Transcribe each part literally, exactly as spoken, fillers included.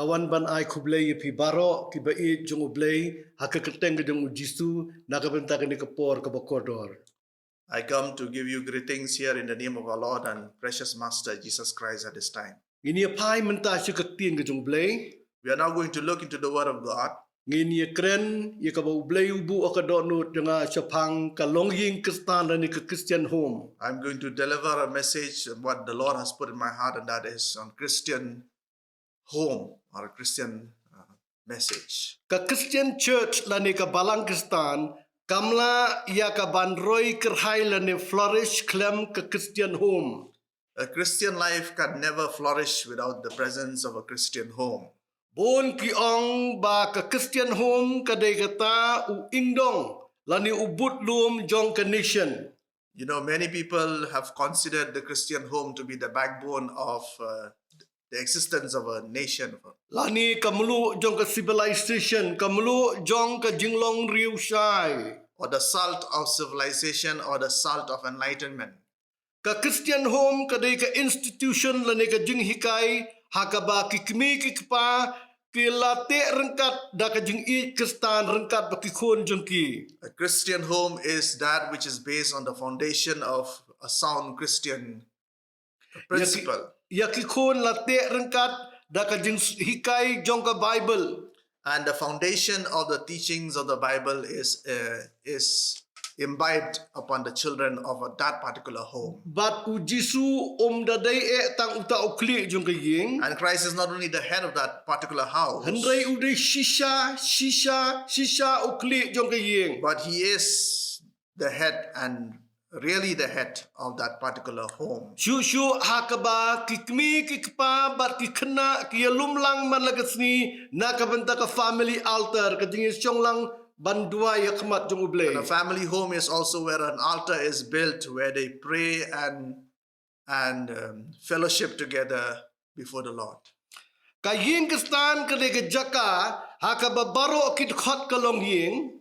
Nga wan ban ai khublei ïa phi baroh kiba ïeit jong U Blei ha ka kyrteng ka jong U Jisu, na ka bynta kane ka por kaba kordor. I come to give you greetings here in the name of our Lord and precious Master Jesus Christ at this time. Ngin ïa phai mynta sha ka ktien ka jong U Blei. We are now going to look into the Word of God. Ngin ïa kren ïa kaba U Blei u buh ha ka dohnud jong nga shaphang ka longïing Khristan lane ka Christian home. I'm going to deliver a message, what the Lord has put in my heart, and that is on Christian home or a Christian uh, message. Ka Christian church lane ka balang Khristan kam lah ïa ka ban roi kyrhai lane flourish khlem ka Christian home. A Christian life can never flourish without the presence of a Christian home. Bun ki ong ba ka Christian home ka dei kata u ingdong lane u budlum jong ka nation. You know, many people have considered the Christian home to be the backbone of uh, the existence of a nation. Lane ka mluh jong ka civilization, ka mluh jong ka jinglong riewshai. Or the salt of civilization or the salt of enlightenment. Ka Christian home ka dei ka institution lane ka jinghikai ha kaba ki kmie ki kpa ki la teh ryngkat da ka jingïeit Khristan ryngkat bad ki khun jong ki. A Christian home is that which is based on the foundation of a sound Christian principle. Ïa ki khun la teh ryngkat da ka jinghikai jong ka Bible. And the foundation of the teachings of the Bible is uh, is imbibed upon the children of that particular home. Bad u Jisu um da dei eh tang uta u khlieh jong ka ïing. And Christ is not only the head of that particular house. Hynrei u dei shisha, shisha, shisha u khlieh jong ka ïing. But he is the head and really the head of that particular home. Shuh shuh ha kaba ki kmie ki kpa bad ki khynnah ki ïalum lang man la ka sngi na ka bynta ka family altar, ka jingïashong lang ban duwai ha khmat jong U Blei. And a family home is also where an altar is built where they pray and and um, fellowship together before the Lord. Ka ïing Khristan ka dei ka jaka ha kaba baroh ki dkhot ka longïing.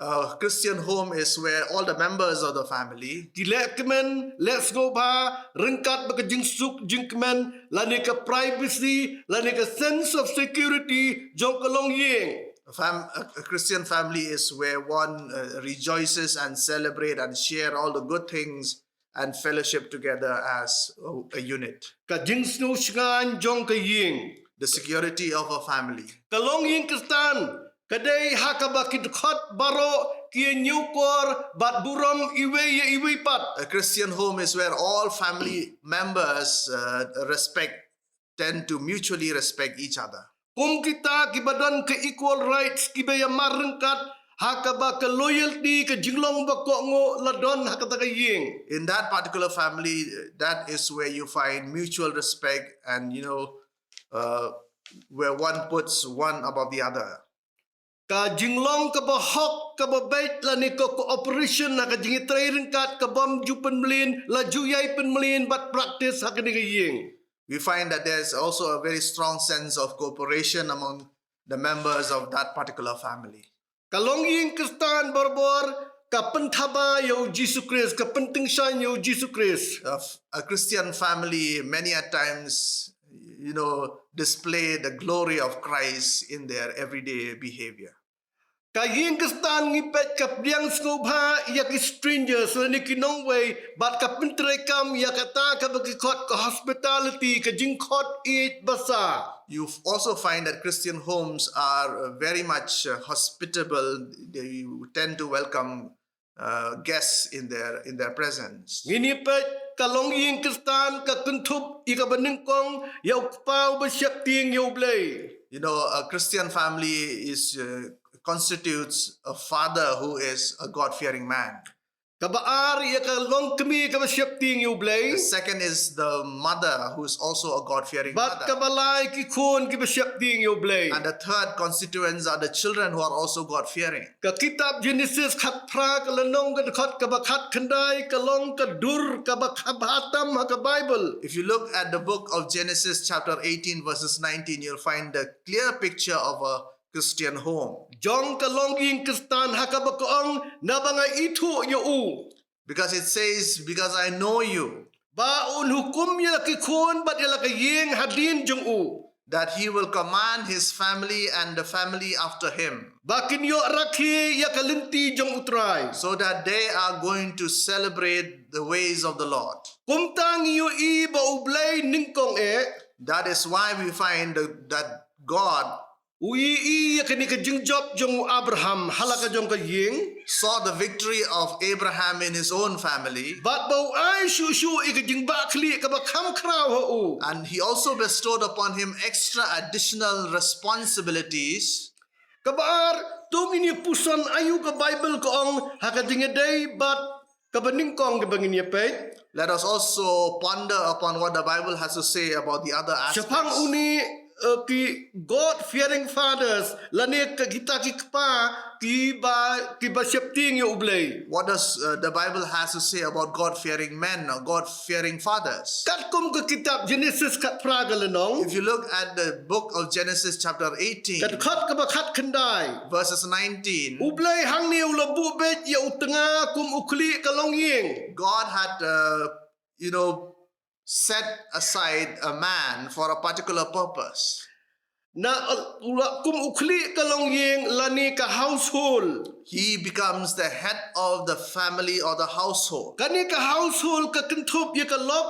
A Christian home is where all the members of the family ki leh kmen, leh sngewbha ryngkat bad ka jingsuk jingkmen lane ka privacy lane ka sense of security jong ka longïing. A, fam- a Christian family is where one uh, rejoices and celebrate and share all the good things and fellowship together as a, a unit. Ka jingsngew shngaiñ jong ka ïing. The security of a family. Ka longïing Khristan ka dei ha kaba ki dkhot baroh ki ïa ñiewkor bad burom iwei ïa iwei pat. A Christian home is where all family members uh, respect, tend to mutually respect each other. Kum kita kiba don ka equal rights kiba ïamar ryngkat ha kaba ka loyalty ka jinglong ba kohnguh la don ha kata ka ïing. In that particular family, that is where you find mutual respect and, you know, uh, where one puts one above the other. Ka jinglong kaba hok kaba beit lane ka cooperation ha ka jingïatrei ryngkat ka bym ju pynmlien la ju ïai pynmlien bad practice ha kane ka ïing. We find that there's also a very strong sense of cooperation among the members of that particular family. Ka longïing Khristan barabor ka pynthaba ïa u Jisu Khrist, ka pyntyngshaiñ ïa u Jisu Khrist. A, f- a Christian family many a times, you know, display the glory of Christ in their everyday behavior. Ka ïing Khristan ngi peit ka pdiang sngewbha ïa ki strangers lane ki nongwei bad ka pyntreikam ïa kata kaba ki khot ka hospitality, ka jingkhot ïeit basa. You also find that Christian homes are uh, very much uh, hospitable. They tend to welcome uh, guests in their in their presence. Ngin ïa peit ka longïing Khristan ka kynthup ïa kaba nyngkong ïa u kpa uba sheptieng ïa U Blei. You know, a Christian family is uh, constitutes a father who is a God-fearing man. Kaba ar ïa ka longkmie kaba sheptieng ïa U Blei. The second is the mother who is also a God-fearing Bad mother. kaba lai ki khun kiba sheptieng ïa U Blei. And the third constituents are the children who are also God-fearing. Ka kitab Genesis khatphra ka lynnong ka dkhot kaba khatkhyndai ka long ka dur kaba khabha tam ha ka Baibl. If you look at the book of Genesis chapter eighteen verses nineteen, you'll find the clear picture of a Christian home. Jong ka longïing Khristan ha kaba ka ong naba nga ithuh ïa u. Because it says, because I know you. Ba un hukum ïa la ki khun bad ïa la ka ïing hadien jong u. that he will command his family and the family after him, ba kin ïoh rakhe ïa ka lynti jong U Trai. So that they are going to celebrate the ways of the Lord. Kumta ngi ïohi ba U Blei nyngkong eh. That is why we find that God u ïohi ïa kane ka jingjop jong u Abraham ha la ka jong ka ïing. Saw the victory of Abraham in his own family. Bad ba u ai shuh shuh ïa ka jingbakla kaba kham khraw ha u. And he also bestowed upon him extra additional responsibilities. Kaba ar, to ngin ïa puson aïu ka Bible ka ong ha ka jingïadei bad kaba nyngkong kaba ngin ïa peit. Let us also ponder upon what the Bible has to say about the other aspects. Shaphang une, uh, ki God fearing fathers, lane ka kita ki kpa ki ba ki ba sheptieng ïa U Blei. What does uh, the Bible has to say about God fearing men or God fearing fathers? Katkum ka kitab Genesis khatphra ka lynnong. If you look at the book of Genesis chapter eighteen, ka dkhot kaba khat khyndai, verses nineteen. U Blei hangne u la buh beit ïa u tnga kum u khlieh ka longïing. God had, uh, you know, set aside a man for a particular purpose. Na u la kum u khlieh ka longïing lane ka household. He becomes the head of the family or the household. Kane ka household ka kynthup ïa ka lok,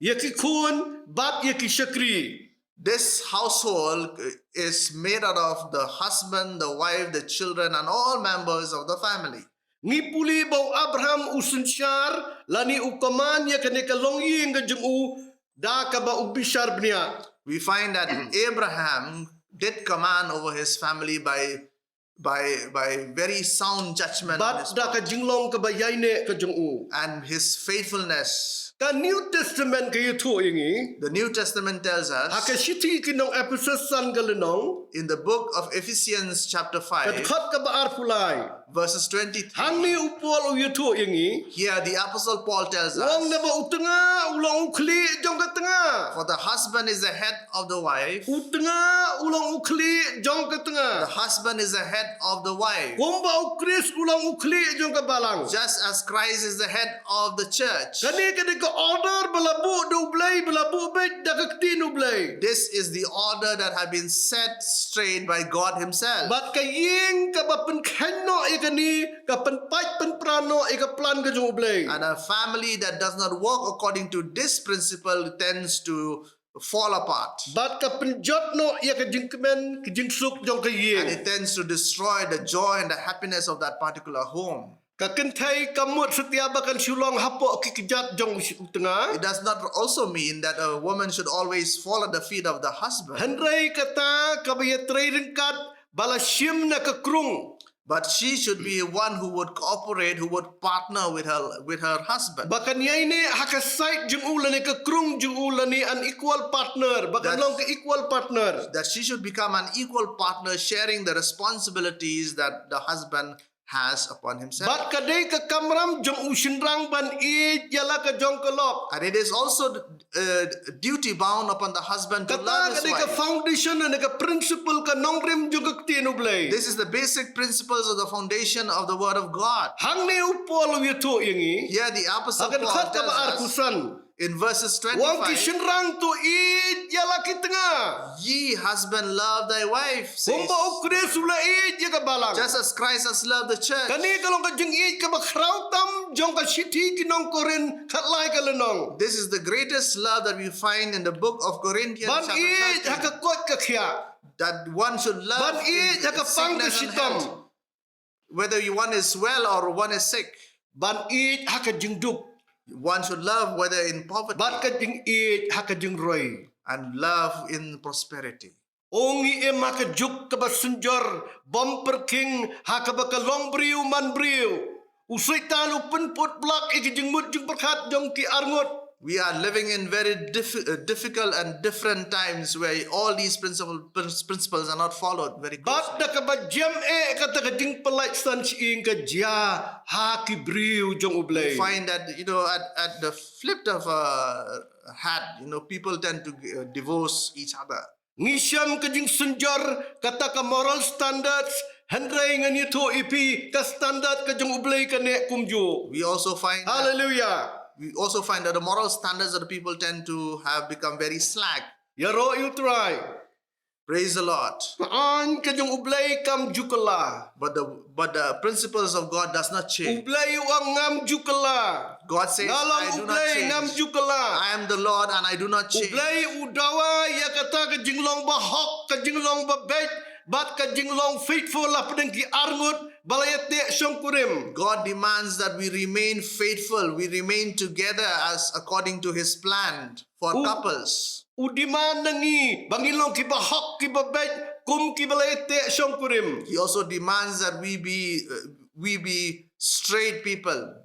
ïa ki khun bad ïa ki shakri. This household is made out of the husband, the wife, the children, and all members of the family. Ngi pule ba u Abraham u synshar lane u kynmaw ïa kane ka longïing ka jong u da kaba u bishar bniah. We find that Abraham did command over his family by by by very sound judgment. Bad da ka jinglong kaba ïaineh ka jong u. And his faithfulness. Ka New Testament ka ïathuh ïa ngi. The New Testament tells us. Ha ka shithi ki nong Ephesus san ka lynnong. In the book of Ephesians chapter five. Ka dkhot kaba arphew lai. Verses twenty-three. Hangne u Paul u ïathuh ïa ngi. Here the apostle Paul tells us. Ong naba u tnga u long u khlieh jong ka tnga. For the husband is the head of the wife. U tnga u long u khlieh jong ka tnga. The husband is the head of the wife. Kumba u Khrist u long u khlieh jong ka balang. Just as Christ is the head of the church. Kane ka dei ka order ba la buh da U Blei, ba la buh beit da ka ktien U Blei. This is the order that have been set straight by God himself. Bad ka ïing kaba pynkheiñ noh ïa kane ka pynpait pynpra noh ïa ka plan ka jong U Blei. And a family that does not walk according to this principle tends to fall apart. Bad ka pynjot noh ïa ka jingkmen ka jingsuk jong ka ïing. And it tends to destroy the joy and the happiness of that particular home. Ka kynthei kam mut satia ba kan shu long hapoh ki kjat jong u tnga. It does not also mean that a woman should always fall at the feet of the husband. Hynrei kata kaba ïatrei ryngkat ba la shim na ka krung. But she should be one who would cooperate, who would partner with her with her husband. Ba kan ïaineh ha ka side jong u lane ka krung jong u lane an equal partner. Ba kan long ka equal partner. That she should become an equal partner, sharing the responsibilities that the husband has upon himself. Bad ka dei ka kamram jong u shynrang ban ïeit ïa la ka jong ka lok. And it is also uh, duty bound upon the husband to love his wife. Kata ka dei ka foundation ne ka principle ka nongrim jong ka ktien U Blei. This is the basic principles of the foundation of the word of God. Hangne u Paul u ïathuh ïa ngi. Here the apostle Paul tells us. In verses twenty-five. Wan ki shynrang to ïeit ïa la ki tnga. Ye husband, love thy wife. Kumba u Khrist u la ïeit ïa ka balang. Just as Christ has loved the church. Kane ka long ka jingïeit kaba khraw tam jong ka shithi ki nong Korinth khatlai ka lynnong. This is the greatest love that we find in the book of Corinthians chapter thirteen. Ban ïeit ha ka koit ka khiah. That one should love in sickness and health. Ban ïeit ha ka pang ka shitom. Whether one is well or one is sick. Ban ïeit ha ka jingduk. One should love whether in poverty. Bad ka jingïeit ha ka jingroi. And love in prosperity. O ngi im ha ka juk kaba synjor bym pyrkhing ha kaba ka long briew man briew. U Soitan u pynput blak ïa ki jingmut jingpyrkhat jong ki arngut. We are living in very diff- uh, difficult and different times where all these principle, prin- principles are not followed very closely. Bad da kaba jem eh kata ka jingpyllait san shyieng ka jia ha ki briew jong U Blei. We find that, you know, at, at the flip of a hat, you know, people tend to uh, divorce each other. Ngi shem ka jingsynjor kata ka moral standards, hynrei ngan ïathuh ïa phi ka standard ka jong U Blei ka neh kumjuh. We also find Hallelujah. We also find that the moral standards of the people tend to have become very slack. Ïaroh ïa U Trai. Praise the Lord. Ka aiñ ka jong U Blei kam ju kylla. But the but the principles of God does not change. U Blei u ong ngam ju kylla. God says, "I do not change." Nga long U Blei ngam ju kylla. I am the Lord and I do not change. U Blei u dawa ïa kata ka jinglong bahok, ka jinglong babeit, bad ka jinglong faithful hapdeng ki arngut ba la ïateh shongkurim. God demands that we remain faithful, we remain together as according to his plan for couples. U demand na ngi ba ngin long ki bahok, ki babeit, kum ki ba la ïateh shongkurim. He also demands that we be uh, we be straight people.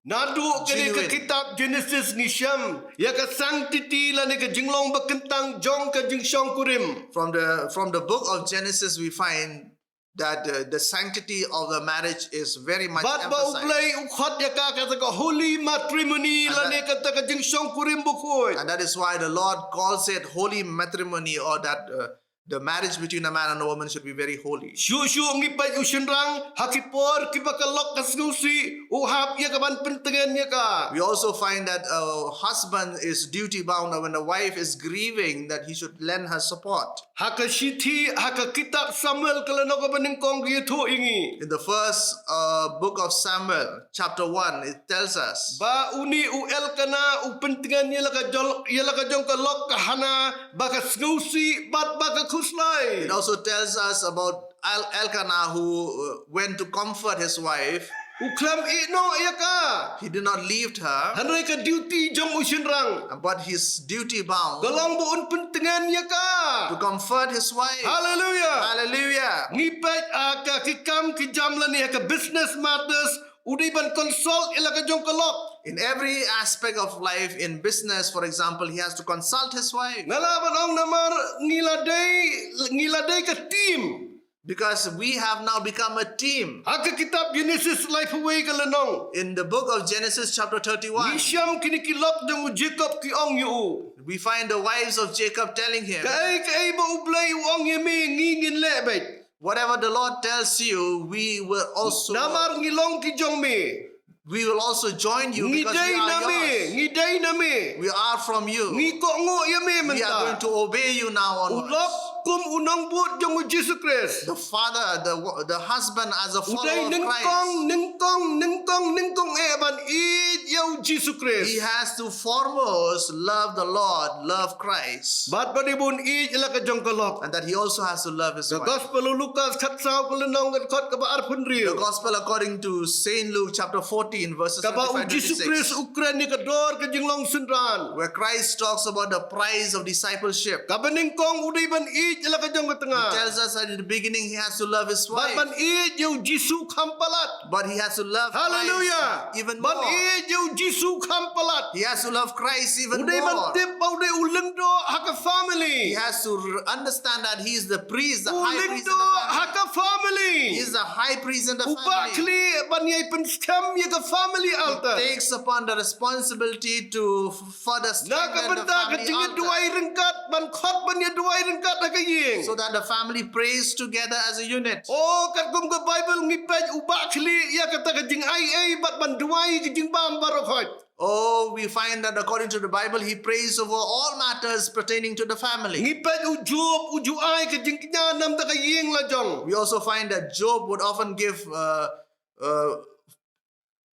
Naduh kane ka kitab Genesis ngi shem ïa ka sanctity lane ka jinglong bakyntang jong ka jingshongkurim. From the from the book of Genesis, we find that uh, the sanctity of the marriage is very much emphasized. Bad ba U Blei u khot ïa ka kata ka holy matrimony lane kata ka jingshongkurim bakhuid. And that is why the Lord calls it holy matrimony, or that uh, the marriage between a man and a woman should be very holy. Shuh shuh ngi peit u shynrang ha ki por kiba ka lok ka sngewsih u hap ïa ka ban pyntngen ïa ka. We also find that a husband is duty bound, or when a wife is grieving, that he should lend her support. Ha ka shithi, ha ka kitab Samuel ka lynnong kaba nyngkong ka ïathuh ïa ngi. In the first uh, book of Samuel, chapter one, it tells us ba une u Elkanah u pyntngen ïa la ka jong, ïa la ka jong ka lok ka Hannah ba ka sngewsih bad ba ka khuslai. It also tells us about El- Elkanah, who uh, went to comfort his wife. U khlem ïeh noh ïa ka. He did not leave her. Hynrei ka duty jong u shynrang, but his duty bound, ka long ba un pyntngen ïa ka, to comfort his wife. Hallelujah. Hallelujah. Ngi peit ha ka ki kam ki jam lane ha ka business matters, u dei ban consult ïa la ka jong ka lok. In every aspect of life, in business, for example, he has to consult his wife. Nga lah ban ong namar ngi la dei, ngi la dei ka team. Because we have now become a team. Ha ka kitab Genesis laiphew wei ka lynnong, in the book of Genesis, chapter thirty-one, ngi shem kine ki lok jong u Jacob ki ong ïa u. We find the wives of Jacob telling him, kaei kaei ba U Blei u ong ïa me, ngi ngin leh beit. Whatever the Lord tells you, we will also, namar ngi long ki jong me. We will also join you because we are yours. Ngi dei na me, ngi dei na me. We are from you. Ngi kohnguh ïa me mynta. We are going to obey you now onwards. U lok kum u nongbud jong u Jisu Khrist. The father, the the husband as a follower of Christ. U dei nyngkong, nyngkong, nyngkong, nyngkong eh ban ïeit ïa u Jisu Khrist. He has to foremost love the Lord, love Christ. Bad ba dei ban ïeit ïa la ka jong ka lok. And that he also has to love his wife. Ka Gospel u Lukas khatsaw ka lynnong ka dkhot kaba arphew hynriew. The Gospel according to Saint Luke, chapter fourteen, verses twenty-five, twenty-six. Kaba u Jisu Khrist u kren ïa ka dor ka jinglong synran. Where Christ talks about the price of discipleship. Kaba nyngkong u dei ban ïeit ïa la ka jong ka tnga. He tells us that in the beginning he has to love his wife. Bad ban ïeit ïa u Jisu kham palat. But he has to love Christ even more. Hallelujah. Ban ïeit ïa u Jisu kham palat. He has to love Christ even more. U dei ban tip ba u dei u lyngdoh ha ka family. He has to r- understand that he is the priest, the high priest in the family. U lyngdoh ha ka family. He is the high priest in the family. U bah khlieh ban ïai pynskhem ïa ka family altar. He takes upon the responsibility to further strengthen the family altar. Na ka bynta ka jingïaduwai ryngkat, ban khot ban ïaduwai ryngkat ha ka ïing. So that the family prays together as a unit. Oh, katkum ka Bible ngi peit u bah khlieh ïa kata ka jingaiei bad ban duwai ka jingbam baroh khoit. Oh, we find that according to the Bible, he prays over all matters pertaining to the family. Ngi peit u Job, u ju ai ka jingkñia namar ka ïing la jong. We also find that Job would often give uh, uh,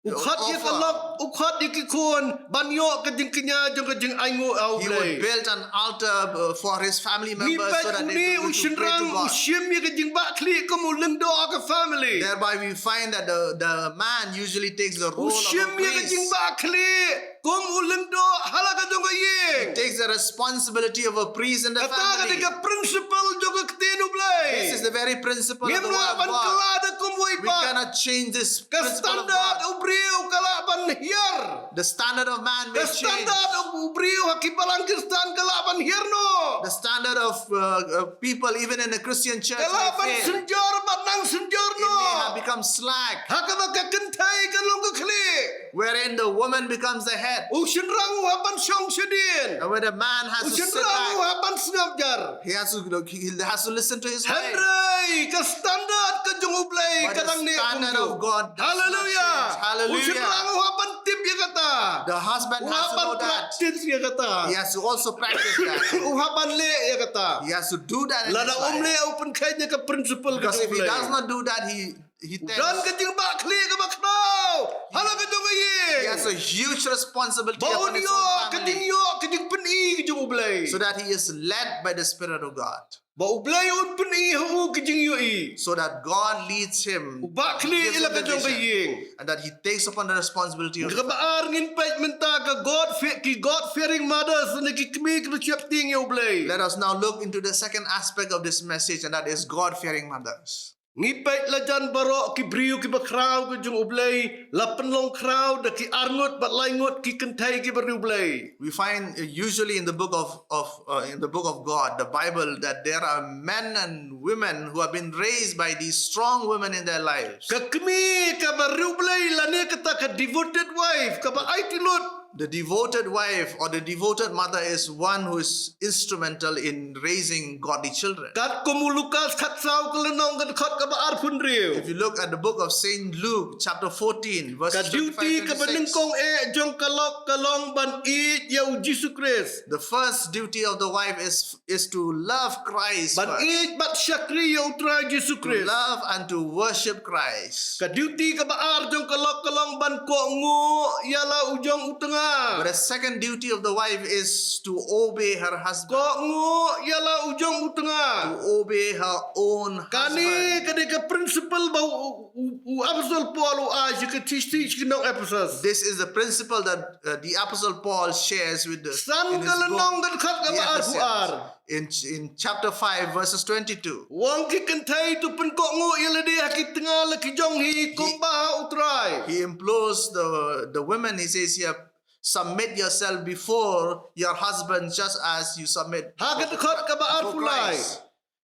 U khot ïa ka lok, u khot ïa ki khun ban ïoh ka jingkñia jong ka jingainguh ha U Blei. He would build an altar uh, for his family members so that they could pray to God. Ngi peit une u shynrang u shim ïa ka jingbah khlieh kum u lyngdoh ha ka family. Thereby we find that the, the man usually takes the role of a priest. U shim ïa ka jingbah khlieh kum u lyngdoh ha la ka jong ka ïing. He takes the responsibility of a priest in the family. Kata ka dei ka principle jong ka ktien U Blei. This is the very principle of the word of God. Ngim lah ban kylla da kumwei pat. We cannot change this principle of God. Ka standard u briew ka lah ban hiar. The standard of man may change. Ka standard u briew ha ki balang Khristan ka lah ban hiar noh. The standard of uh, uh, people, even in a Christian church, may fail. Ka lah ban synjor bad nang synjor noh. It may have become slack. Ha kaba ka kynthei ka long ka khlieh. Wherein the woman becomes the head. U shynrang u hap ban shong shadien. And where the man has to sit back. U shynrang u hap ban sngap jar. He has to, he has to listen to his wife. Hynrei ka standard ka jong U Blei ka dang neh kumjuh. But the standard of God does not change. Hallelujah. Hallelujah. U shynrang u hap ban tip ïa kata. The husband has to know that. Practice ïa kata. He has to also practice that. U hap ban leh ïa kata. He has to do that in his life. Lada um leh, u pynkheiñ ïa ka principle ka jong U Blei. Because if he does not do that, he he takes. Don ka jingbakla kaba khraw ha la ka jong ka ïing. He has a huge responsibility upon his own family. Ba un ïoh ka jingïoh, ka jingpyni ka jong U Blei. So that he is led by the Spirit of God. Ba U Blei un pyni ha u ka jingïohi. So that God leads him, U bakla ïa la ka jong ka ïing. And that he takes upon the responsibility of the family. Kaba ar, ngin peit mynta ka God fe-, ki God fearing mothers ne ki kmie kiba sheptieng ïa U Blei. Let us now look into the second aspect of this message, and that is God fearing mothers. Ngi peit la jan baroh ki briew kiba khraw ka jong U Blei, la pynlong khraw da ki arngut bad laingut ki kynthei kiba riewblei. We find, uh, usually in the book of, of, uh, in the book of God, the Bible, that there are men and women who have been raised by these strong women in their lives. Ka kmie kaba riewblei lane kata ka devoted wife, kaba aiti lut. The devoted wife or the devoted mother is one who is instrumental in raising godly children. Katkum u Lukas khatsaw ka lynnong ka dkhot kaba arphew hynriew. If you look at the book of Saint Luke, chapter fourteen, verses twenty-five, twenty-six. Ka duty kaba nyngkong eh jong ka lok ka long ban ïeit ïa U Jisu Khrist. The first duty of the wife is is to love Christ first. Ban ïeit bad shakri ïa U Trai Jisu Khrist. To love and to worship Christ. Ka duty kaba ar jong ka lok ka long ban kohnguh ïa la u jong u tnga. But the second duty of the wife is to obey her husband. Kohnguh ïa la u jong u tnga. To obey her own husband. Kane ka dei ka principle ba u, u, u Apostle Paul u ai sha ki, sha ki nong Ephesus. This is the principle that, uh, the Apostle Paul shares with the, in his book, the Ephesians. San ka lynnong ka dkhot kaba arphew ar. In, in chapter five, verses twenty-two. U ong, ki kynthei, to pynkohnguh ïa lade ha ki tnga la ki jong hi kumba ha U Trai. He implores the, the women, he says here, "Submit yourself before your husband just as you submit before Christ." Ha ka dkhot kaba arphew lai.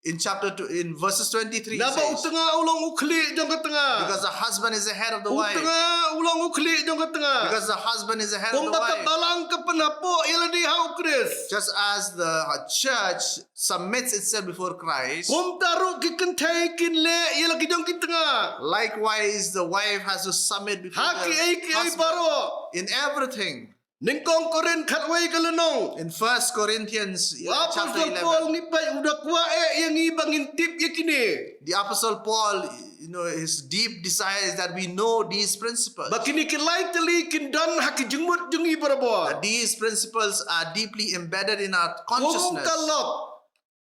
In chapter two, in verses twenty-three, it says, naba u tnga u long u khlieh jong ka tnga. Because the husband is the head of the wife. U tnga u long u khlieh jong ka tnga. Because the husband is the head of the wife. Kumba ka balang ka pynhapoh ïa lade ha U Khrist. Just as the, uh, church submits itself before Christ, kumta ruh ki kynthei kin leh ïa la ki jong ki tnga. Likewise, the wife has to submit before the husband. Ha kiei kiei baroh. In everything. Nyngkong Korinth khatwei ka lynnong. In First Corinthians, uh, chapter eleven. U Apostle Paul ngi peit u da kwah eh ïa ngi ba ngin tip ïa kine. The Apostle Paul, you know, his deep desire is that we know these principles. Ba kine ki lai tylli kin don ha ki jingmut jong ngi barabor. That these principles are deeply embedded in our consciousness. Kum ka lok.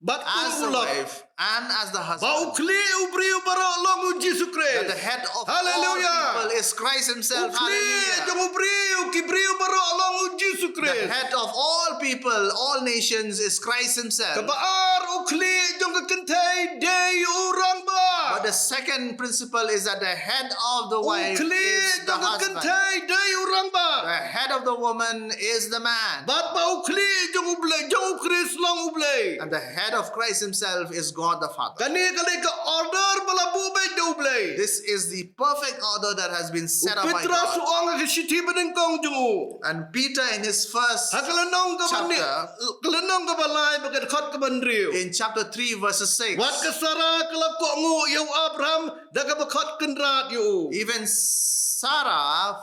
Bad kum u lok. As the wife and as the husband. Ba u khlieh u briew baroh long U Jisu Khrist. That the head of all people is Christ himself. Hallelujah. U khlieh jong u briew, ki briew baroh long U Jisu Khrist. The head of all people, all nations is Christ himself. Kaba ar, u khlieh jong ka kynthei dei u rangbah. But the second principle is that the head of the wife is the husband. U khlieh jong ka kynthei dei u rangbah. The head of the woman is the man. Bad ba u khlieh jong U Blei, jong U Khrist long U Blei. And the head of Christ himself is God the Father. Kane ka dei ka order ba la buh beit da U Blei. This is the perfect order that has been set up by God. U Petros u ong ha ka shithi banyngkong jong u. And Peter in his first chapter, ha ka lynnong kaba lai bad ka dkhot kaba hynriew. In chapter three, verses six. Wat ka Sara ka la kohnguh ïa u Abraham da kaba khot kynrad ïa u. Even Sarah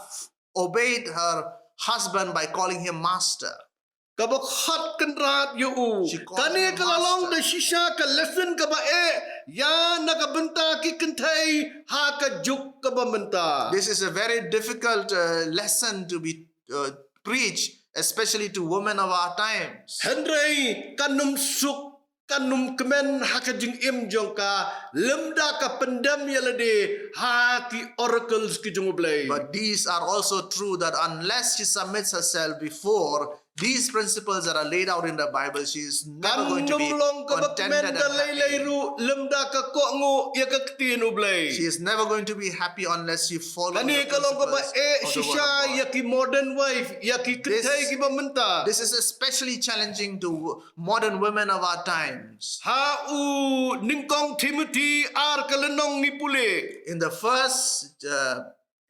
obeyed her husband by calling him master. Kaba khot kynrad ïa u. She called him master. Kane ka la long da shisha ka lesson kaba eh ïa na ka bynta ki kynthei ha ka juk kaba mynta. This is a very difficult, uh, lesson to be, uh, preached, especially to women of our times. Hynrei kan ym suk, kan ym kmen ha ka jingim jong ka lymda ka pyndem ïa lade ha ki oracles ki jong U Blei. But these are also true that unless she submits herself before these principles that are laid out in the Bible, she is never going to be contented and happy. Kan ym long kaba kmen da lei lei ruh lymda ka kohnguh ïa ka ktien U Blei. She is never going to be happy unless she follows the principles of the word of God. Kane ka long kaba eh shisha ïa ki modern wife, ïa ki kynthei kiba mynta. This, this is especially challenging to modern women of our times. Ha u Nyngkong Timothy ar ka lynnong ngi pule. In the first, uh,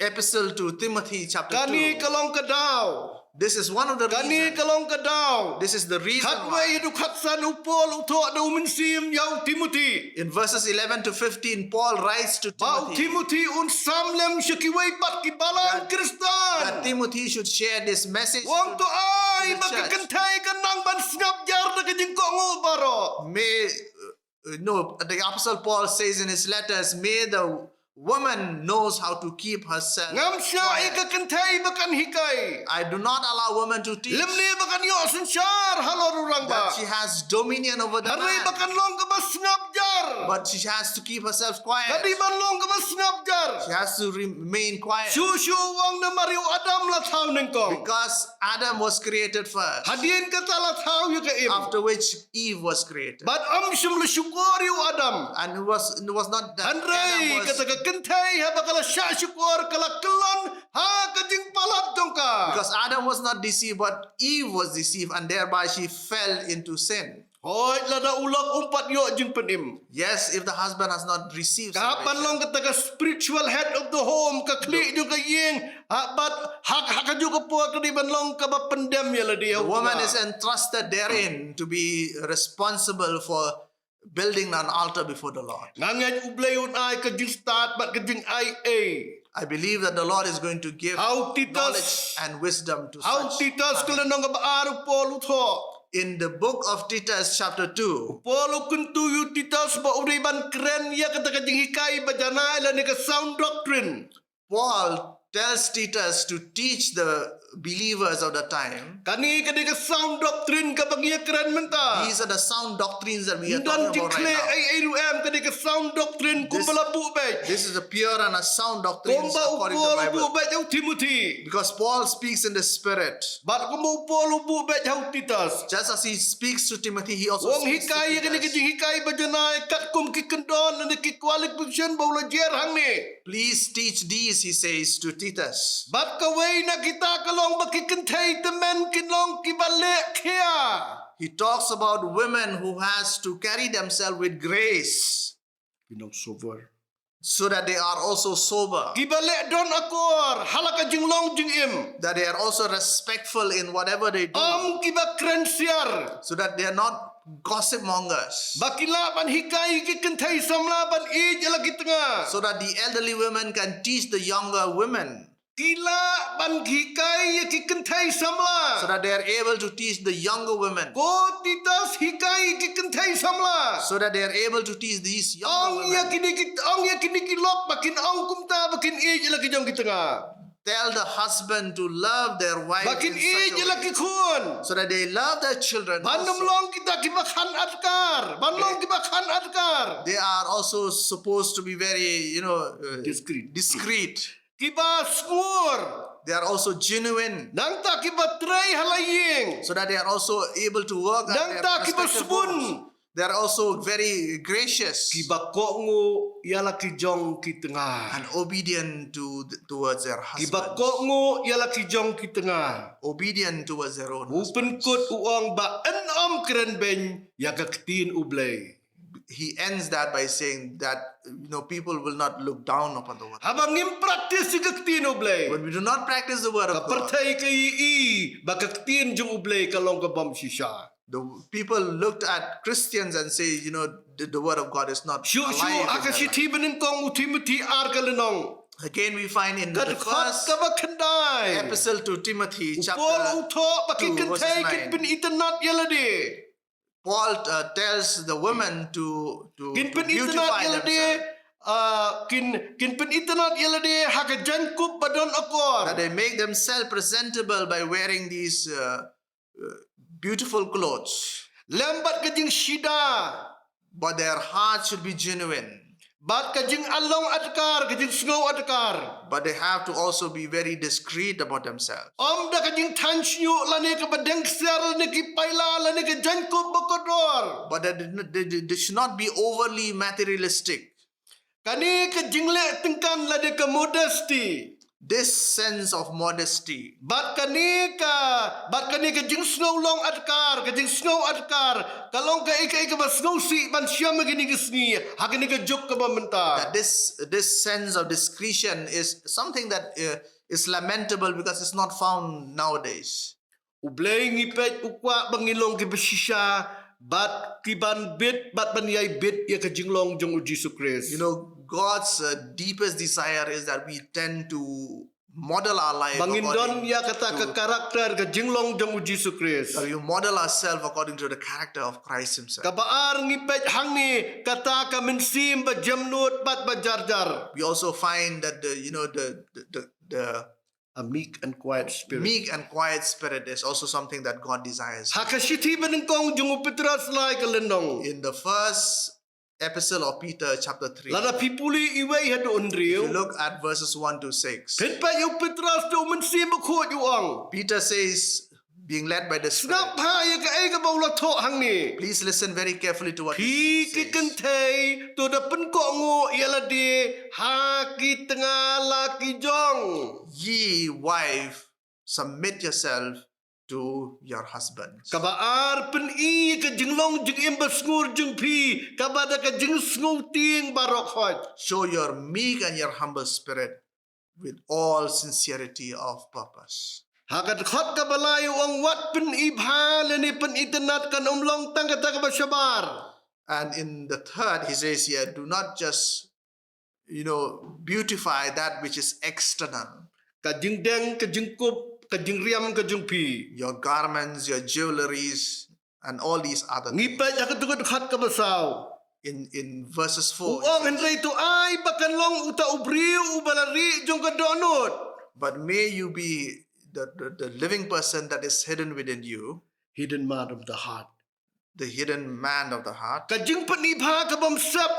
Epistle to Timothy chapter Kane two. Ka long ka daw. This is one of the Kane reasons. Ka long ka daw. This is the reason Khat wei why. Haduh khat san u Paul u thoh da u mynsiem ïa u Timothy. In verses eleven to fifteen, Paul writes to Timothy. Ba u Timothy un sam lem sha kiwei pat ki balang Khristan. That Timothy should share this message to, to the church. Wan to ai ba ka kynthei kan nang ban sngap jar da ka jingkohnguh baroh. May, uh, uh, no, the Apostle Paul says in his letters, may the woman knows how to keep herself quiet. Ngam shah ïa ka kynthei ba kan hikai. I do not allow women to teach. Lymne ba kan ïoh synshar halor u rangbah. That she has dominion over the man. Hynrei ba kan long kaba sngap jar. But she has to keep herself quiet. Ka dei ban long kaba sngap jar. She has to remain quiet. Shuh shuh wan namar ïa u Adam la thaw nyngkong. Because Adam was created first. Hadien kata la thaw ïa ka Im. After which Eve was created. Bad ym shym la shukor ïa u Adam. And it was, it was not that Adam was Hynrei kata ka kynthei haba ka la shah shukor ka la kyllon ha ka jingpalat jong ka. Because Adam was not deceived, but Eve was deceived, and thereby she fell into sin. Hooid, lada u lok um pat ïoh jingpynim. Yes, if the husband has not received salvation. Ka hap ban long kata ka spiritual head of the home, ka khlieh jong ka ïing, ha bad ha, ha kajuh ka por ka dei ban long kaba pyndem ïa lade. The woman is entrusted therein to be responsible for building an altar before the Lord. Nga ngeit U Blei un ai ka jingstad bad ka jingaiei. I believe that the Lord is going to give knowledge and wisdom to such. Ha u Titus, ha u Titus ka lynnong kaba ar u Paul u thoh. In the book of Titus chapter two. U Paul u kyntu ïa u Titus ba u dei ban kren ïa kata ka jinghikai ba janai lane ka sound doctrine. Paul tells Titus to teach the believers of the time. Kane ka dei ka sound doctrine kaba ngi ïa kren mynta. These are the sound doctrines that we are talking about right now. Ym don jingkhleh ei ei ruh em, ka dei ka sound doctrine kumba la buh beit. This, this is a pure and a sound doctrine according to the Bible. Kumba u Paul u buh beit ha u Timothy. Because Paul speaks in the Spirit. Bad kumba u Paul u buh beit ha u Titus. Just as he speaks to Timothy, he also speaks to Titus. Wan hikai ïa kane ka jinghikai ba janai katkum ki kyndon lane ki qualification ba u la jer hangne. Please teach these, he says to Titus. Bad kawei na kita ka long ba ki kynthei tymmen kin long kiba leh khia. He talks about women who has to carry themselves with grace. Kin long sober. So that they are also sober. Kiba leh don akor ha la ka jinglong jingim. That they are also respectful in whatever they do. Ym kiba kren siar. So that they are not gossip mongers. Ba ki lah ban hikai ki kynthei samla ban ïeit ïa la ki tnga. So that the elderly women can teach the younger women. Ki lah ban hikai ïa ki kynthei samla. So that they are able to teach the younger women. Ko Titus, hikai ïa ki kynthei samla. So that they are able to teach these younger women. Ong ïa kine ki, ong ïa kine ki lok ba kin ong kumta ba kin ïeit ïa la ki jong ki tnga. Tell the husband to love their wife in such a way. Ba kin ïeit ïa la ki khun. So that they love their children also. Ban ym long kita kiba khan adkar. Ban long kiba khan adkar. They are also supposed to be very, you know, uh, discreet. Discreet. Kiba sngur. They are also genuine. Nangta kiba trei ha la ïing. So that they are also able to work at their respective homes. Nangta kiba sbun. They are also very gracious. Kiba kohnguh ïa la ki jong ki tnga. And obedient to the, towards their husbands. Kiba kohnguh ïa la ki jong ki tnga. Obedient towards their own husbands. U pynkut u ong ba yn ym kren beiñ ïa ka ktien U Blei. He ends that by saying that, you know, people will not look down upon the word of God. Haba ngim practice ïa ka ktien U Blei. When we do not practice the word of God, ka pyrthei ka ïohi ba ka ktien jong U Blei ka long ka bym shisha. The people looked at Christians and say, you know, the, the word of God is not alive in their life. Shuh shuh ha ka shithi banyngkong u Timothy ar ka lynnong. Again, we find in the first epistle to Timothy, chapter two, verses nine. Ka dkhot kaba khyndai. U Paul u thoh ba ki kynthei kin pynitynnad ïa lade. Paul, uh, tells the women to, to, to beautify themselves. Kin pynitynnad ïa lade, uh, kin, kin pynitynnad ïa lade ha ka jaiñkup ba don akor. That they make themselves presentable by wearing these, uh, uh, beautiful clothes. Lem bad ka jingshida. But their heart should be genuine. Bad ka jingalong adkar, ka jingsngew adkar. But they have to also be very discreet about themselves. Ym da ka jingthaiñ shñiuh lane kaba deng ksiar lane ki paila lane ka jaiñkup ba kordor. But they, they, they, they should not be overly materialistic. Kane ka jingleh tyngkan lane ka modesty. this sense of modesty. Bad kane ka, bad kane ka jingsngew long adkar, ka jingsngew adkar, ka long kaei kaei kaba sngewsih ban shem ha kine ki sngi, ha kane ka juk kaba mynta. That this this sense of discretion is something that uh, is lamentable because it's not found nowadays. U Blei ngi peit u kwah ba ngin long kiba shisha, bad kiban bit, bad ban ïai bit ïa ka jinglong jong u Jisu Khrist. You know, God's uh, deepest desire is that we tend to model our life Ba ngin don according ïa kata ka to, karakter ka jinglong jong u Jisu Khrist. that we model ourselves according to the character of Christ Himself. Kaba ar ngi peit hangne kata ka mynsiem ba jemnud bad ba jarjar. We also find that the you know the the, the, the A meek and quiet spirit. meek and quiet spirit is also something that God desires. Ha ka shithi banyngkong jong u Petros lai ka lynnong. In the first epistle of Peter, chapter three, Lada phi pule iwei haduh if you hynriew. Look at verses one to six. Phin peit ïa u Petros, te u Mynsiem Bakhuid u ong. Peter says, being led by the Spirit, Sngap bha ïa kaei kaba u la thoh hangne. Please listen very carefully to what Phi he ki says. Kynthei, to da pynkohnguh ïa lade ha ki tnga la ki jong. Ye wife, submit yourself to your husbands. Kaba ar, pyni ka jinglong jingim basngur jong phi kaba da ka jingsngewtieng baroh khoit. Show your meek and your humble spirit with all sincerity of purpose. Ha ka dkhot kaba lai u ong, wat pyni bha lane pyni tynnat, kan ym long tang kata kaba shabar. And in the third, he says here, do not just, you know, beautify that which is external. Ka jingdeng, ka jingkup, ka jingriam ka jong phi. Your garments, your jewelries, and all these other Ngi things. Peit ha ka dkhot kaba saw. In, in verses U four, ong, hynrei to ai ba kan long uta u briew uba la rieh jong ka dohnud. But may you be the, the, the living person that is hidden within you, Hidden man of the heart. The hidden man of the heart. Ka jingpyni bha ka bym sep.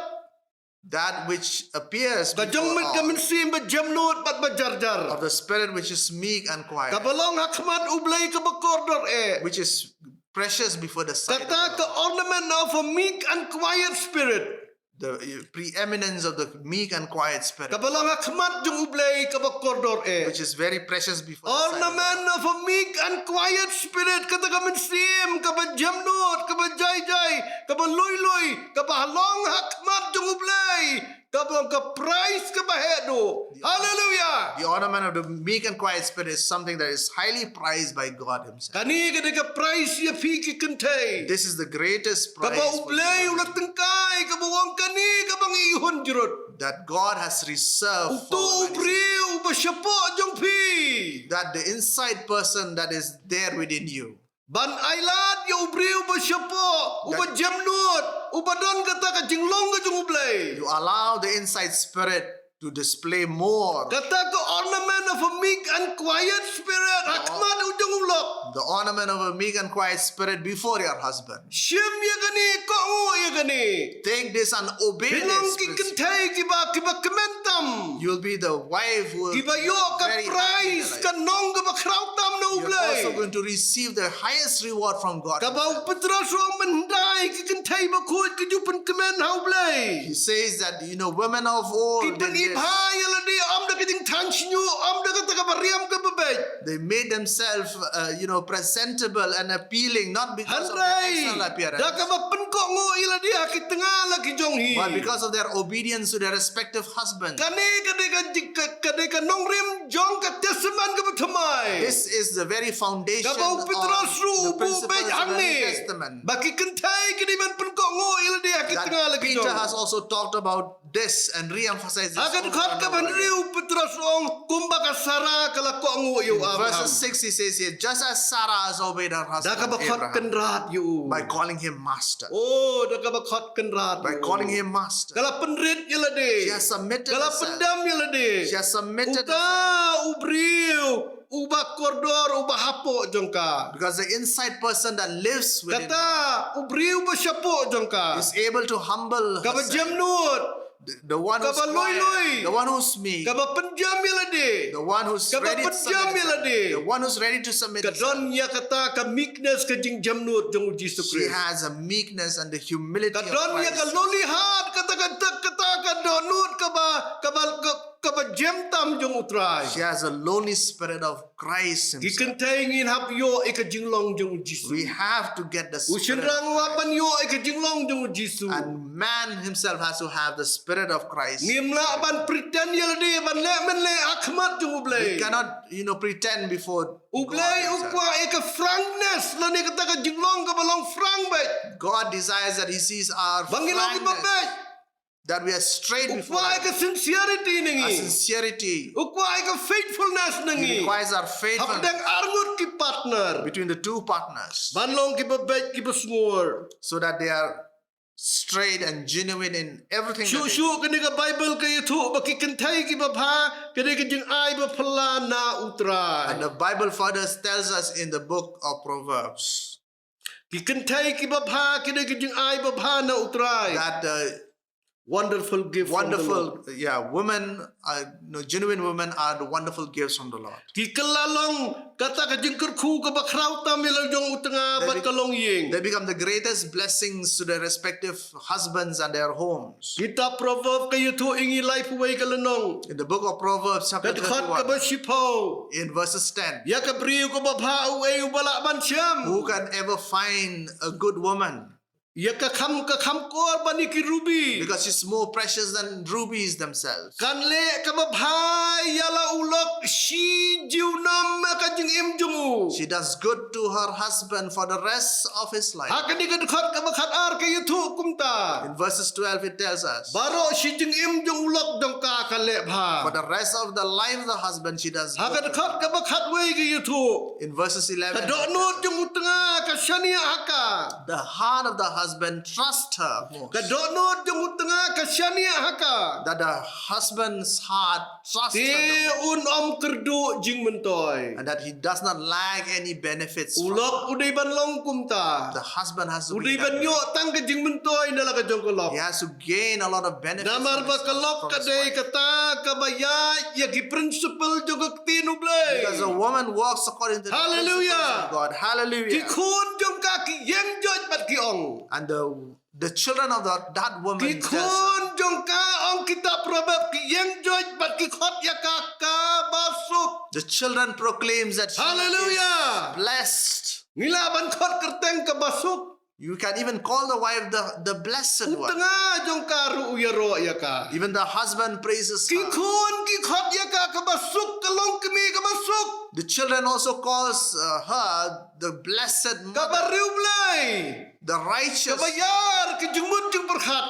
That which appears Ka jong mit ka mynsiem ba jemnud bad ba jarjar. Of the spirit which is meek and quiet. Kaba long ha khmat U Blei kaba kordor eh. Which is precious before the sight of the Lord. Kata ka ornament of a meek and quiet spirit. The uh, preeminence of the meek and quiet spirit. Kaba long ha khmat jong U Blei kaba kordor eh. Which is very precious before the sight of the Lord. Ornament of a meek and quiet spirit, kata ka mynsiem kaba jemnud, kaba jaijai, kaba luilui, kaba long ha khmat jong U Blei, kaba long ka prize kaba heh duh. Hallelujah. The ornament of the meek and quiet spirit is something that is highly prized by God Himself. Kane ka dei ka prize ïa phi ki kynthei. This is the greatest prize Kaba U for Blei u you la tyngkai, kaba u ong kane kaba ngi hun jrut. That God has reserved Uto u for women. Briew uba shapoh jong phi. That the inside person that is there within you. Ban ailad ïa u briew uba shapoh, uba jemnud, uba don kata ka jinglong ka jong U Blei. You allow the inside spirit to display more. Kata ka ornament of a meek and quiet spirit ha khmat u jong u lok. The ornament of a meek and quiet spirit before your husband. Shim ïa kane, kohnguh ïa kane. Take this and obey this. Phin long ki kynthei kiba, kiba kmen tam. You'll be the wife who Kiba ïoh ka prize, ka nong kaba khraw tam na U Blei. You're also going to receive the highest reward from God. Kaba u Petros u ong, mynhyndai ki kynthei bakhuid ki ju pynkmen ha U Blei. He says that, you know, women of old, Ki pyni bha ïa lade, ym da ka jingthan shñiuh, ym da kata kaba riam kaba beit. They made themselves, uh, you know, presentable and appealing, not because of their external appearance. Hynrei da kaba pynkohnguh ïa lade ha ki tnga la ki jong hi. But because of their obedience to their respective husbands. Kane ka dei ka, ka, ka dei ka nongrim jong ka Testament kaba thymmai. This is the very foundation of Kaba u Petros ruh u buh beit hangne. Ba ki kynthei ki dei ban pynkohnguh ïa lade ha ki tnga la ki jong. Peter has also talked about this and re-emphasized this over and over again. Ha ka dkhot kaba hynriew u Petros u ong, kumba ka Sara ka la kohnguh ïa u Abraham. Verses six, he says here, just as Sarah has obeyed her husband Abraham, da kaba khot kynrad ïa u. By calling him master. Oh, da kaba khot kynrad ïa u. By calling him master. Ka la pynrit ïa lade. She has submitted herself. Ka la pyndem ïa lade. She has submitted herself. Uta u briew uba kordor, uba hapoh jong ka. Because the inside person that lives within Kata u briew uba shapoh jong ka. Is able to humble herself. Kaba jemnud. The, the one who's quiet, the one who's meek, kaba pynjam ïa lade, the one who's ready to submit, the one who's ready to submit, ka don ïa kata ka meekness, ka jingjemnud jong u Jisu Khrist. She has a meekness and the humility of Christ. Ka don ïa ka lowly heart, kata, kata, kata ka dohnud kaba, kaba, ka, Ba jem tam jong U Trai. She has a lonely spirit of Christ Himself. Ki kynthei ngin hap ïoh ïa ka jinglong jong U Jisu. We have to get the spirit. U shynrang u hap ban ïoh ïa ka jinglong jong U Jisu. And man himself has to have the spirit of Christ. Ngim lah ban pretend ïa lade ban leh mynleh ha khmat jong U Blei. We cannot, you know, pretend before God Himself. U Blei u kwah ïa ka frankness lane kata ka jinglong kaba long frank beit. God desires that He sees our frankness. Ba ngi long kiba beit. That we are straight before Him. U kwah ïa ka sincerity na ngi. A sincerity. U kwah ïa ka faithfulness na ngi. He requires our faithfulness. Hapdeng arngut ki partner. Between the two partners. Ban long kiba beit kiba sngur. So that they are straight and genuine in everything that they do. Shuh shuh kane ka Bible ka ïathuh ba ki kynthei kiba bha ka dei ka jingai ba phylla na U Trai. And the Bible further tells us in the book of Proverbs. Ki kynthei kiba bha ka dei ka jingai ba bha na U Trai. That the wonderful gift from the Lord. Wonderful, yeah, women, uh, no, genuine women are the wonderful gifts from the Lord. Ki kylla long kata ka jingkyrkhu kaba khraw tam ïa la jong u tnga bad ka longïing. They be-, they become the greatest blessings to their respective husbands and their homes. Kitab Proverb ka ïathuh ïa ngi laiphew wei ka lynnong. In the book of Proverbs, chapter thirty-one, ka dkhot kaba shiphew. In verses ten. Ïa ka briew kaba bha uei uba lah ban shem. Who can ever find a good woman? Ïa ka kham, ka kham kor ban ïa ki ruby. Because she's more precious than rubies themselves. Kan leh kaba bha ïa la u lok shi junom ha ka jingim jong u. She does good to her husband for the rest of his life. Ha kane ka dkhot kaba khatar ka ïathuh kumta. In verses twelve it tells us. Baroh shi jingim jong u lok jong ka ka leh bha. For the rest of the life of the husband she does good. Ha ka dkhot kaba khatwei ka ïathuh. In verses eleven. Ka dohnud jong u tnga ka shaniah ha ka. The heart of the husband trusts her most. Ka dohnud jong u tnga ka shaniah ha ka. That the husband's heart trusts her the most. Te un ym kyrduh jingmyntoi. And that he does not lack any benefits from her. U lok u dei ban long kumta. The husband has to be that way. U dei ban ïoh tang ka jingmyntoi na la ka jong ka lok. He has to gain a lot of benefits from his, from his wife. Namar ba ka lok ka dei kata kaba ïaid ïa ki principle jong ka ktien U Blei. Because a woman walks according to the principles of God. Hallelujah. Hallelujah. Ki khun jong ka ki ïeng joit bad ki ong. And the, the children of the, that woman tells her. Ki khun jong ka, ong kitab Proverb, ki ïeng joit bad ki khot ïa ka kaba suk. The children proclaims that she is blessed. Hallelujah. Ngi lah ban khot kyrteng kaba suk. You can even call the wife the, the blessed one. U tnga jong ka ruh u ïaroh ïa ka. Even the husband praises her. Ki khun ki khot ïa ka kaba suk, ka longkmie kaba suk. The children also calls, uh, her the blessed mother. Kaba riewblei. The righteous. Kaba ïar ka jingmut jingpyrkhat.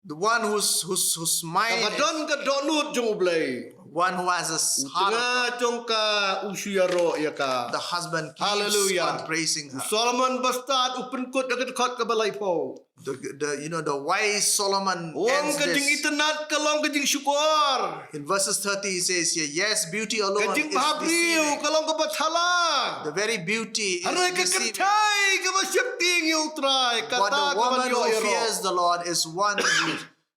The one who's, who's, who's smiling. Kaba don ka dohnud jong U Blei. One who has a s-, heart of God. U tnga jong ka u shu ïaroh ïa ka. The husband keeps on praising her. Hallelujah. U Solomon bastad u pynkut da ka dkhot kaba laiphew. The, the, you know, the wise Solomon ends this. U ong ka jingitynnad ka long ka jingshukor. In verses thirty he says here, "Yes, beauty alone is deceiving." Ka jingbhabriew ka long kaba thala. The very beauty is deceiving. Hynrei ka kynthei kaba sheptieng ïa U Trai, kata ka ban ïoh ïaroh. But the woman who fears the Lord is one who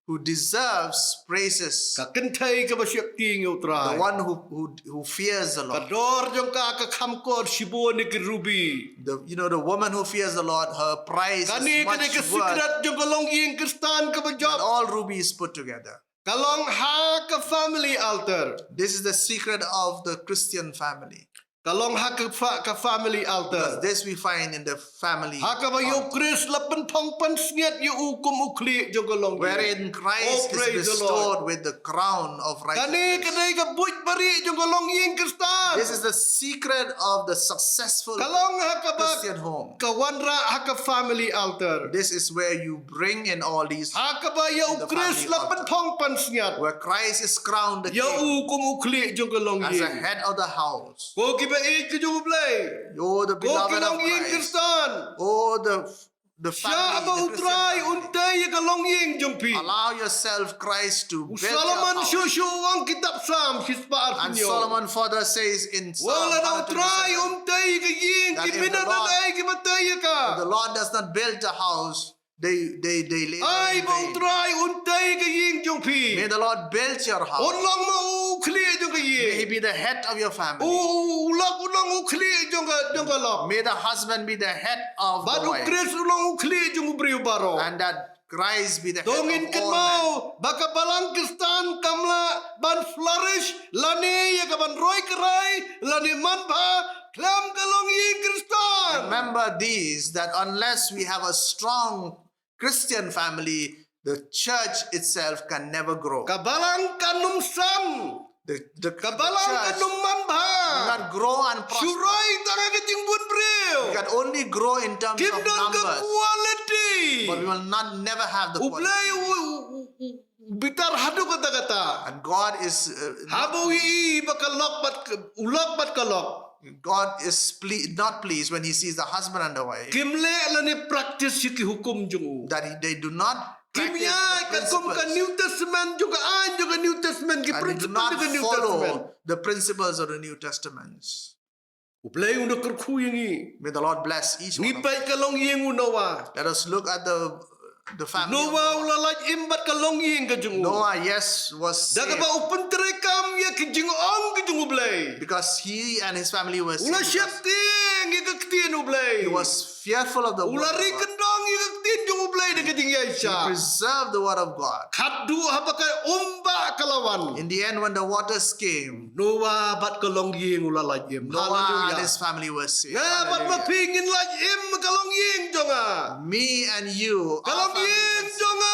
who deserves praises. Ka kynthei kaba sheptieng ïa U Trai. The one who, who, who fears the Lord. Ka dor jong ka ka kham kor shibun na ki ruby. The, you know, the woman who fears the Lord, her price is much worth. Kane ka dei ka secret jong ka longïing Khristan kaba jop. Than all rubies put together. Ka long ha ka family altar. This is the secret of the Christian family. Ka long ha ka fa-, ka family altar. Because this we find in the family altar. Ha kaba ïa U Khrist la pynphong pansngiat ïa u kum u khlieh jong ka longïing. Wherein Christ is bestowed with the crown of righteousness. Oh, praise the Lord. Kane ka dei ka buit barieh jong ka longïing Khristan. This is the secret of the successful Christian home. Ka long ha kaba ka wanrah ha ka family altar. This is where you bring in all these in the family altar. Ha kaba ïa U Khrist la pynphong pansngiat. Where Christ is crowned the king. Ïa u kum u khlieh jong ka longïing. As the head of the house. Ko kiba ïeit ki jong U Blei. Oh, the beloved of Christ. Ko ki longïing Khristan. Oh, the, the family, the Christian family. Shah ba U Trai un tei ïa ka longïing jong phi. Allow yourself Christ to build your house. U Solomon shuh shuh u ong, kitab Salm shispah arphew hynñiew. And Solomon further says in Psalm one twenty-seven, that if the Lord, if the Lord does not build a house, they, they, they labor in vain. Ai ba U Trai un tei ka ïing jong phi. May the Lord build your house. Un long ma u khlieh jong ka ïing. May he be the head of your family. U, u, u lok un long u khlieh jong ka, jong ka lok. May the husband be the head of the wife. Bad U Khrist un long u khlieh jong u briew baroh. And that Christ be the head of all men. To ngin kynmaw ba ka balang Khristan kam lah ban flourish lane ïa ka ban roi kyrhai lane manbha khlem ka longïing Khristan. Remember these, that unless we have a strong Christian family, the church itself can never grow. Ka balang kan ym san. The, the, the church cannot grow and prosper. Ka balang kan ym manbha. Shu roi tang ha ka jingbun briew. We can only grow in terms of numbers. Kim don ka quality. But we will not, never have the quality. U Blei u, u, u, u bitar haduh katta katta. And God is, uh, not, haba u ïohi ba ka lok bad ka, u lok bad ka lok. God is ple-, not pleased when he sees the husband and the wife. Kim leh lane practice ïa ki hukum jong u. That he, they do not practice the principles. Kim ïaid katkum ka New Testament jong ka aiñ jong ka New Testament, ki principle jong ka New Testament. And they do not follow the principles of the New Testaments. U Blei un da kyrkhu ïa ngi. May the Lord bless each one of us. Ngi peit ka longïing u Noah. Let us look at the, the family of Noah. Noah u la lait im bad ka longïing ka jong u. Noah, yes, was saved. Da kaba u pyntreikam ïa ki jingong ki jong U Blei. Because he and his family were saved. U la sheptieng ïa ka ktien U Blei. He was fearful of the word of God. U la ri kyndong ïa ka ktien jong U Blei da ka jingïaishah. He preserved the word of God. Khatduh haba ka umbah ka la wan. In the end, when the waters came, Noah bad ka longïing u la lait im. Hallelujah. Noah and his family were saved. Hallelujah. Nga bad ma phi ngin lait im ka longïing jong nga. Me and you, our families. Ka longïing jong nga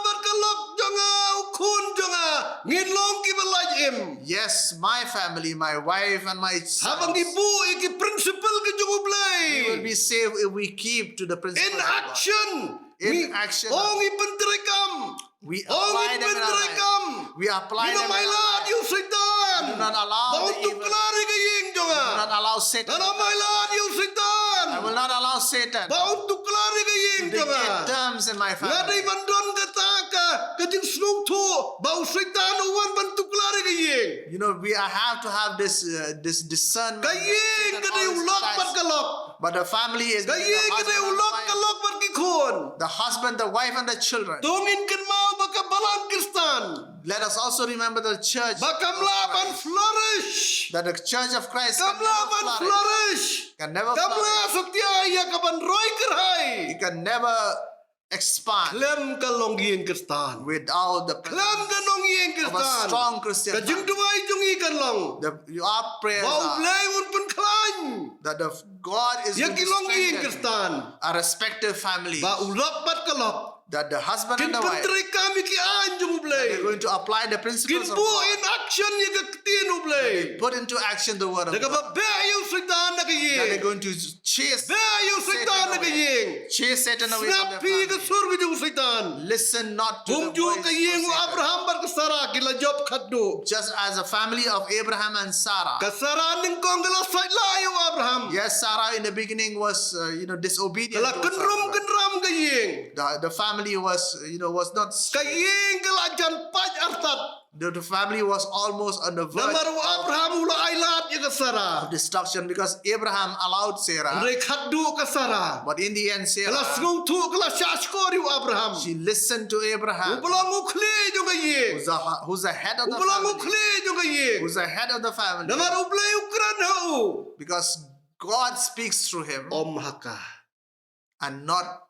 bad ka lok jong nga, u khun jong nga, ngin long kiba lait im. Yes, my family, my wife and my sons. Haba ngi buh ïa ki principle ki jong U Blei. We will be saved if we keep to the principles of God. In action. In action. Ngi, oh, ngi pyntreikam. We apply them in our life. Oh, ngi pyntreikam. We apply them in our life. Ngim ailad ïa u Soitan. We do not allow the evil. Ba un tuklar ïa ka ïing jong nga. We do not allow Satan. Ngam ailad ïa u Soitan. I will not allow Satan. Ba un tuklar ïa ka ïing jong nga. To dictate terms in my family. Nga dei ban don kata ka, ka jingsngewthuh ba u Soitan u wan ban tuklar ïa ka ïing. You know, we, I have to have this, uh, this discernment that Satan always tries. Ka ïing ka dei u lok bad ka lok. But the family is between the husband and the wife. Ka ïing ka dei u lok, ka lok bad ki khun. The husband, the wife, and the children. To ngin kynmaw ba ka balang Khristan. Let us also remember the church of Christ. Ba kam lah ban flourish. That the church of Christ can never flourish. Kam lah ban flourish. Can never flourish. Kam lah satia ïa ka ban roi kyrhai. It can never expand. Khlem ka longïing Khristan. Without the presence of a strong Christian family. Khlem ka longïing Khristan. Ka jingduwai jong ngi kan long. The, your prayers are. Ba U Blei un pynkhlaiñ. That the God is going to strengthen. Ïa ki longïing Khristan. Our respective families. Ba u lok bad ka lok. That the husband and the wife. Kin pyntreikam ïa ki aiñ jong U Blei. That they're going to apply the principles of God. Kin buh in action ïa ka ktien U Blei. That they put into action the word of God. Da kaba beh ïa u Soitan na ka ïing. That they're going to chase Satan away. Beh ïa u Soitan na ka ïing. Chase Satan away from their family. Sngap phi ka sur ka jong u Soitan. Listen not to the voice of Satan. Kumjuh ka ïing u Abraham bad ka Sarah ki la jop khatduh. Just as a family of Abraham and Sarah. Ka Sarah nyngkong ka la sait lah ïa u Abraham. Yes, Sarah in the beginning was, uh, you know, disobedient to her husband. Ka la kynrum kynram ka ïing. The, the family was, uh, you know, was not straight. Ka ïing ka la jan pait artat. The, the family was almost on the verge of destruction because Abraham allowed Sarah. Namar u Abraham u la ailad ïa ka Sarah. Hynrei khatduh ka Sarah. But in the end, Sarah, ka la sngewthuh, ka la shahshkor ïa u Abraham. She listened to Abraham. Uba long u khlieh jong ka ïing. Who's the, who's the head of the family. Uba long u khlieh jong ka ïing. Who's the head of the family. Namar U Blei u kren ha u. Because God speaks through him. Ym ha ka. And not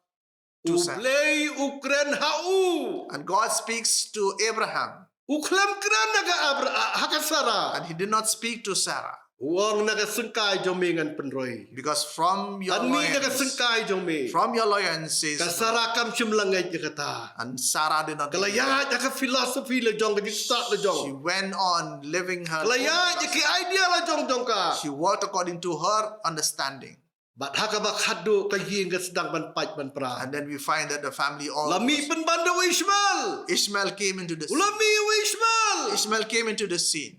to Sarah. U Blei u kren ha u. And God speaks to Abraham. U khlem kren ha ka Abra-, ha ka Sarah. And he did not speak to Sarah. U ong na ka syngkai jong me ngan pynroi. Because from your loins, Ynda na ka syngkai jong me, from your loins, says the Lord. Ka Sarah kam shym la ngeit ïa kata. And Sarah did not believe. Ka la ïaid ha ka philosophy la jong, ka jingstad la jong. She went on living her own philosophy. Ka la ïaid ïa ki idea la jong jong ka. She walked according to her understanding. Bad ha kaba khatduh ka ïing ka sdang ban pait ban pra. And then we find that the family all. La mih pynban da u Ishmael. Ishmael came into the scene. U la mih u Ishmael. Ishmael came into the scene.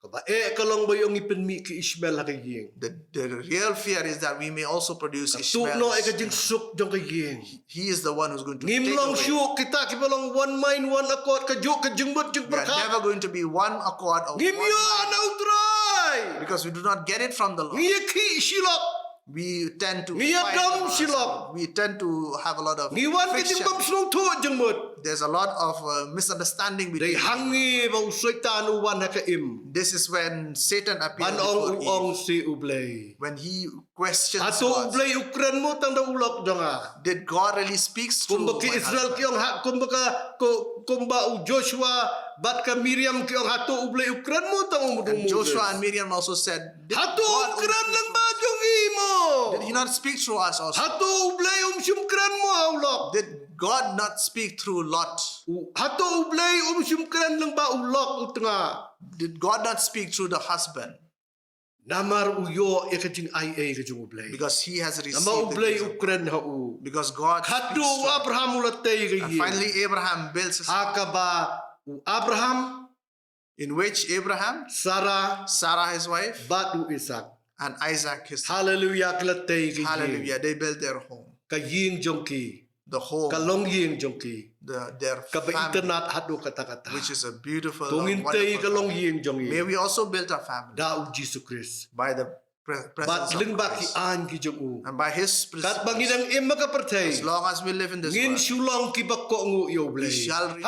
Kaba eh ka long ba ïoh ngi pynmih ki Ishmael ha ka ïing. The, the real fear is that we may also produce Ishmaels. Ka tuh noh ïa ka jingsuk jong ka ïing. He is the one who's going to take away. Ngim long shuh kita kiba long one mind, one accord, kajuh ka jingmut jingpyrkhat. We are never going to be one accord or one mind. Ngim ïoh na U Trai. Because we do not get it from the Lord. Ngi ïa khih shilok. We tend to Ngi ïa fight dom among shilok. Ourselves. We tend to have a lot of Ngi wan ka friction. Jingbym sngewthuh jingmut. There's a lot of uh, misunderstanding between us. Dei hangne ba u Soitan u wan ha ka im. This is when Satan appears before Eve. Ban ong u ong shi u Blei. When he questions God. Hato u Blei u kren mo tang da u lok jong nga. Did God really speak through my husband? Kumba ki Israel ki ong ha, kumba ka, ko, kumba u Joshua bad ka Miriam ki ong hato u Blei u kren mo tang u Moses. And Joshua and Miriam also said, "Did God really speak through us?" Hato u kren lang ba jong i mo. Did he not speak through us also? Hato u Blei um shym kren mo ha u lok. Did God not speak through Lot? U, hato u Blei um shym kren lang ba u lok u tnga. Did God not speak through the husband? Namar u ïoh ïa ka jingai ei ka jong u Blei. Because he has received the grace of God. Namar u Blei u kren ha u. Because God speaks to him. Khadduh u Abraham u la tei ka ïing. And finally Abraham builds his house. Ha kaba u Abraham. In which Abraham, Sarah, Sarah his wife, bad u Isaac. And Isaac his son. Hallelujah, ki la tei ka ïing. Hallelujah, they built their home. Ka ïing jong ki. The home. Ka longïing jong ki. The, their family. Kaba itynnad haduh katta katta. Which is a beautiful and wonderful family. To ngin tei ka longïing jong ngi. May we also build a family. Da u Jisu Khrist. By the pre-, presence of Christ. Bad lyngba ki aiñ ki jong u. And by his presence. Katba ngi dang im ha ka pyrthei. As long as we live in this world. Ngin shu long kiba kohnguh ïa u Blei. We shall remain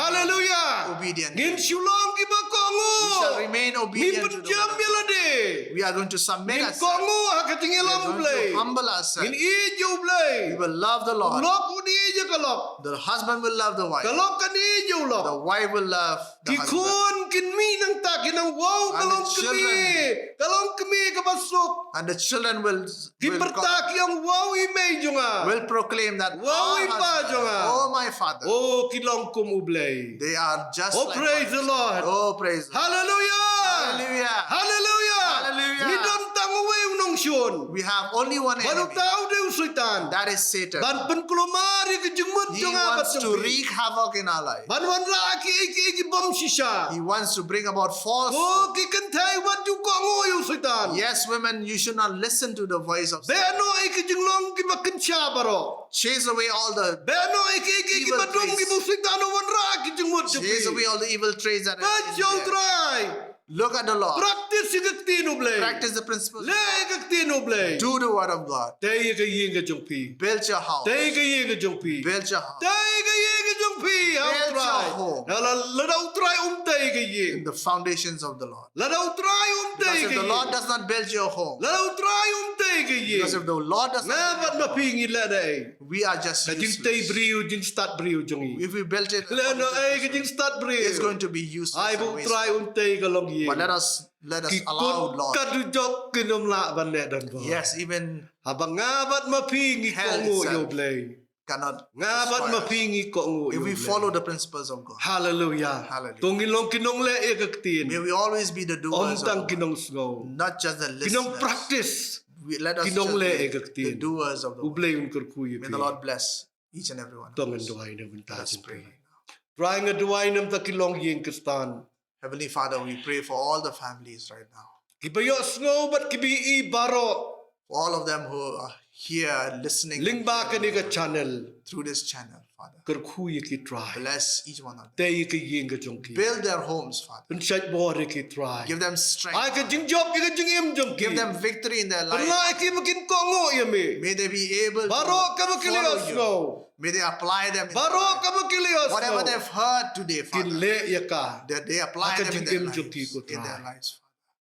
obedient. Hallelujah. Ngin shu long kiba kohnguh. We shall remain obedient to the word of God. Ngin pynjam ïa lade. We are going to submit ourselves. Ngin kohnguh ha ka jingïalam u Blei. We are going to humble ourselves. Ngin ïeit ïa u Blei. We will love the Lord. U lok un ïeit ïa ka lok. The husband will love the wife. Ka lok kan ïeit ïa u lok. The wife will love the husband. Ki khun kin mih nangta kin ong, "Wow, ka long kmie, ka long kmie kaba suk." And the children will, will, ki pyrta ki ong, "Wow, i mei jong nga. Wow, i pa jong nga." Wow, i pa jong nga. Oh, my father. Oh, ki long kum u Blei. They are just like God. Oh, praise the Lord. Oh, praise the Lord. Hallelujah. Hallelujah. Hallelujah. Hallelujah. Ngi don tang uwei u nongshun. We have only one enemy. Bad uta u dei u Soitan. That is Satan. Ban pynkulmar ïa ka jingmut jong nga bad jong phi. He wants to wreak havoc in our life. Ban wanrah kiei kiei ki bym shisha. He wants to bring about false hope. Ko ki kynthei, wat ju kohnguh ïa u Soitan. Yes, women, you should not listen to the voice of Satan. Beh noh ïa ki jinglong kiba kynsha baroh. Chase away all the evil places. Beh noh ïa kiei kiei kiba dum kiba u Soitan u wanrah ïa ki jingmut jong phi. Chase away all the evil traits that are in there. Peit ïa u Trai. Look at the Lord. Practice ïa ka ktien u Blei. Practice the principles of God. Leh ïa ka ktien u Blei. Do the word of God. Tei ïa ka ïing ka jong phi. Build your house. Tei ïa ka ïing ka jong phi. Build your house. Tei ïa ka ïing ka jong phi ha u Trai. Build your home. Lada, lada u Trai um tei ïa ka ïing. In the foundations of the Lord. Lada u Trai um tei ïa ka ïing. Because if the Lord does not build your home, lada u Trai um tei ïa ka ïing, because if the Lord does not build your home, nga bad ma phi ngi leh da ei? We are just useless. Ka jingtei briew, jingstad briew jong ngi. If we build it, leh noh ei ka jingstad briew, it's going to be useless and wasteful. Ai ba u Trai un tei ka longïing. But let us, let us allow Lord. Ki khun ka dujok kin ym lah ban leh donbor. Yes, even hell itself. Haba nga bad ma phi ngi kohnguh ïa u Blei. Cannot destroy us. Nga bad ma phi ngi kohnguh ïa u Blei. If we follow the principles of God. Hallelujah. Hallelujah. To ngin long ki nongleh ïa ka ktien. May we always be the doers of the word. Ym tang ki nongsngew. Not just the listeners. Ki nongpractice. We, let us just be the doers of the word. Ki nongleh ïa ka ktien. U Blei un kyrkhu ïa phi. May the Lord bless each and every one of us. To ngin duwai na ka bynta jong phi. Let us pray right now. Trai, nga duwai na ka bynta ki longïing Khristan. Heavenly Father, we pray for all the families right now. Kiba ïohsngew bad kiba ïohi baroh. For all of them who are here listening and hearing your word through this channel, Father. Lyngba kane ka channel. Kyrkhu ïa ki Trai. Bless each one of them. Tei ïa ka ïing ka jong ki. Build their homes, Father. Pynshait bor ïa ki Trai. Give them strength, Father. Ai ka jingjop ïa ka jingim jong ki. Give them victory in their life. Pynlah ïa ki ba kin kohnguh ïa me. May they be able to follow you. Baroh kaba ki la ïohsngew. May they apply them in their life. Baroh kaba ki la ïohsngew. Whatever they've heard today, Father, kin leh ïa ka. That they apply them in their lives, ha ka jingim jong ki ko Trai. In their lives, Father.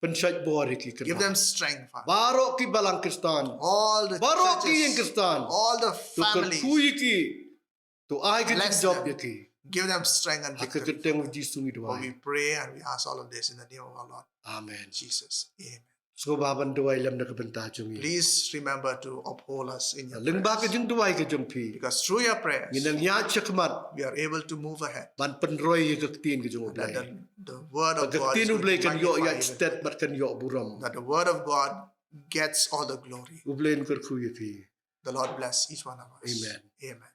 Pynshait bor ïa ki Kynrad. Give them strength, Father. Baroh ki balang Khristan. All the churches. Baroh ki ïing Khristan. All the families. To kyrkhu ïa ki. To ai ka jingjop ïa ki. Bless them. Give them strength and victory, Father. Ha ka kyrteng u Jisu ngi duwai. For we pray and we ask all of this in the name of our Lord Jesus. Amen. Sngewbha ban duwai lem na ka bynta jong ngi. Please remember to uphold us in your prayers. Lyngba ka jingduwai ka jong phi. Because through your prayers, ngin nang ïaid shakhmat. We are able to move ahead. Ban pynroi ïa ka ktien ka jong u Blei. And that the, the word of God is going to be magnified even more. Ba ka ktien u Blei kan ïoh ïaid stet bad kan ïoh burom. That the word of God gets all the glory. U Blei un kyrkhu ïa phi. The Lord bless each one of us. Amen. Amen.